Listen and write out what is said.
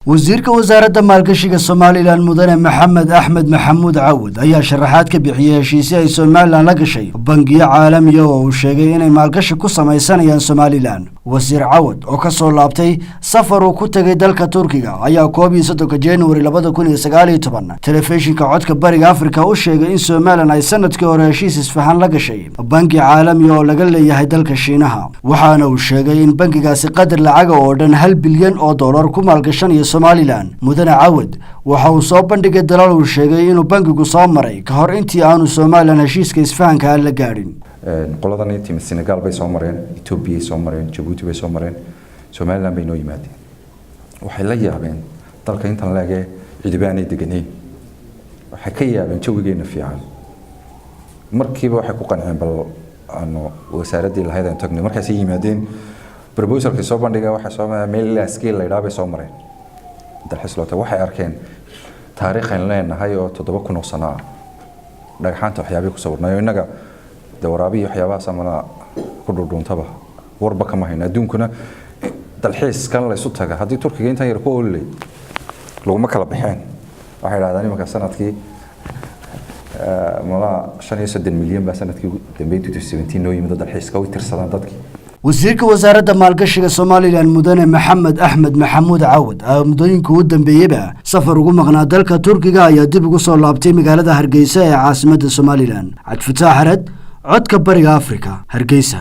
Wasiirka wasaaradda maalgashiga Somaliland, mudane Maxamed Axmed Maxamuud Cawad, ayaa sharaxaad ka bixiyey heshiisyo ay Somaliland la gashay bangiyo caalamiya oo uu sheegay inay maalgashi ku samaysanayaan Somaliland. Wasiir Cawad oo ka soo laabtay safar uu ku tegay dalka Turkiga ayaa 31-ka Januari 2019 telefishinka Codka Bariga Afrika u sheegay in Somaliland ay sanadkii hore heshiis isfahan la gashay bangi caalamiya oo laga leeyahay dalka Shiinaha. Waxaana uu sheegay in bangigaasi qadar lacaga oo dhan $1 bilyan ku maalgashanayo Somaliland. Mudane Cawad waxa uu soo bandhigay dalal uu sheegay inuu bangigu soo maray ka hor intii aanu Somaliland heshiiska isfahanka la gaadhin. Qoladan timid Senegal bay soo mareen, Etoobiyay soo mareen, Jabuuti bay soo mareen, Somaliland bay noo yimaadeen. Waxay la yaabeen dalka intan leegee cidibaanay deganayn. Waxay ka yaabeen jawigeena fiican. Markiiba waxay ku qanceen bal aanu wasaaraddii lahayd aan tagnay. Markaasay yimaadeen, proposalkay soo bandhigeen, waxay soo mareen meel Laasgeel la yidhaha bay soo mareen, dalxiis loo tago. Waxay arkeen taariikh aynu leenahay oo 7000 oo sano ah, dhagxaanta waxyaabihii ku sawirnayo. Innaga dee waraabihi waxyaabahaas amana ku dhudhuuntaba warba kama hayno. Adduunkuna dalxiiskan laysu taga, haddii Turkiga intan yar ku oolilay laguma kala baxeen. Waxay idhahdaan imanka sanadkii malaa 35 milyan baa sanadkii ugu dambeeyay 2017 noo yimid oo dalxiiska u tirsadaan dadkii. Wasiirka wasaaradda maalgashiga Somaliland, mudane Maxamed Axmed Maxamuud Cawad, oo muddooyinka u dambeeyeyba safar ugu maqnaa dalka Turkiga, ayaa dib ugu soo laabtay magaalada Hargeysa ee caasimadda Somaliland. Cabdifataax Xared, Codka Bariga Afrika, Hargeysa.